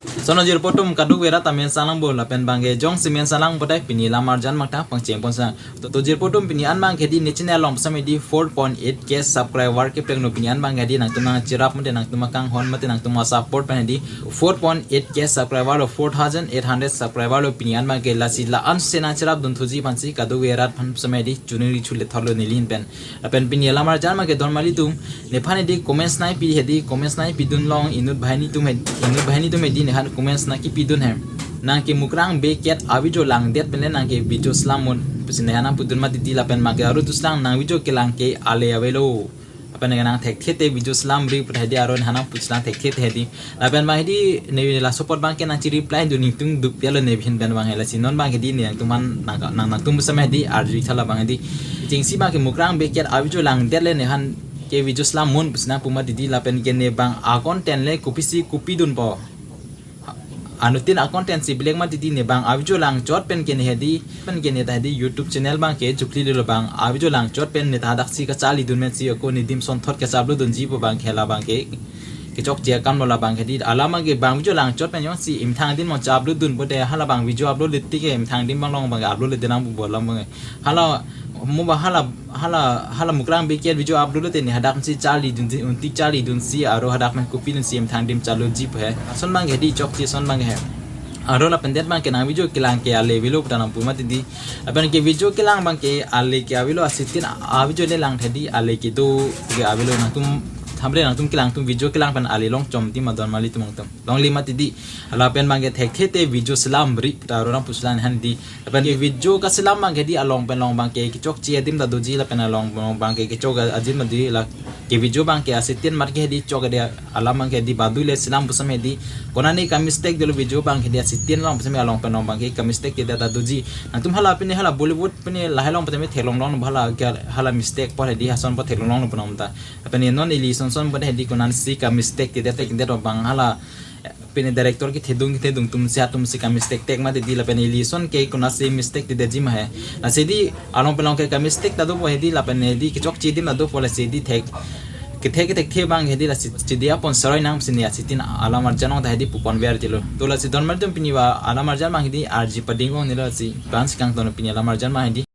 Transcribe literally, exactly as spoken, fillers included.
Sono jirpo atum, kadokave rat ta men sanglang bo, lapen bangke jongsi men sanglang pote pini alam arjan mangta pangcheng pon sang. To, to jirpo atum, pini an bangke di ne channel along pusitame di four point eight K subscriber kepleng lo pini an bangke di, nangtum nangcherap mate nangtum akanghon mate nangtum a-support pen di four point eight K subscriber lo, four thousand eight hundred subscriber lo pini an bangke. Lasi la-an si nangcherapdun thuji aphansi kadokave rat aphan pusitame di chuningri chule thorlo neli ahin pen. Lapen pini alam arjan bangke don mali atum, nephan hedi comments nangpi hedi, comments nangpidun long, inut banghini atum hedi, inut banghini atum hedi nephan comments nangkipidun he. Nangke Mukrang Bey Cat a-video langdet penle nangke video selam un pusi nephan nangpudun mati di, lapen bangke aro duslang nang video kelang ke ale avelo. Lapen nang thekthe te video selamri pu hedi, aro nephan nangpu selam thekthe te hedi. Lapen bang hedi ne la support bangke nangchi reply dun ingtung duk pialo ne ahin pen bang he. Lasi non bang hedi ne nangtum aphan nang, nang, nangtum pusitame hedi arju tha la bang hedi. Chingsi bangke Mukrang Bey Cat a-video langdet le nephan ke video selam un pusi nangpu mati di, lapen ke ne bang a-content le kopisi kopidunpo. Anuttin a-content si bilek mati di, ne bang a-video langchot pen ke ne hedi, pen ke ne ta hedi YouTube channel bangke jukli lelo, bang a-video langchot pen ne ta hadaksi kacharlidun mensi ako ne adim sonthot kacha-upload dunji pu bangke la bangke kechokche akam lo la bangke di. Alam bangke bang video langchot pen jongsi imethang adim along cha-upload dun pote hala bang video upload le tik ke imethang adim along bangke upload le denang bu bolam bangke. Hala mo ba hala, hala, hala Mukrang Bey Cat video upload le te ne hadak si charlidun si, untik charlidun si, aro hadak men kopidun si imethang adim charliji pu he. Ason bangke di chokche ason bangke he. Aro lapen det bangke nang video kelang ke ale avelo pu ta nangpu mati di. Lapen ke video kelang bangke ale ke avelo, asitin a-video le lang the di ale kedo ke avelo, nangtum thamre nangtum kelang atum video kelang pen ale longchom di ma don mali atum nangtum. Longle mati di. Lapen bangke thekthe te video selamri pu ta aro nangpu selam hedi. Lapen ke video kaselam bangke di along pen long bangke kechokche adim ta doji, lapen along pen long bangke kechok adim ta doji, la ke video bangke asitin mat ke hedi chok hedi alam bangke di badu le selam pusitame hedi. Konane ka-mistake dolo video bangke di asitin along pusitame along pen long bangke ka-mistake ke ta doji. Nangtum hala pini hala Bollywood pini lahai along pusitame theklong long hala ke hala mistake apor hedi, ason apor theklong long pu nangta. Lapen non ili son son apor hedi konansi ka-mistake te det te det bang hala pini director kethedung kethedung atum si atum si ka-mistake tek mati di, lapen ili son ke konansi mistake te detji ma he. Lasi di along pen long ke ka-mistake ta dopo hedi, lapen hedi kechokche adim ta dopo, lasi di thek kethek kethek the bang hedi lasi chidi apon saroi nang pusi ne asitin alam arjan along ta hedi pupon ver tilo. To lasi don mali atum pini ba alam arjan bang hedi arji pading ong nelo, lasi ban si kangton pini alam arjan bang hedi.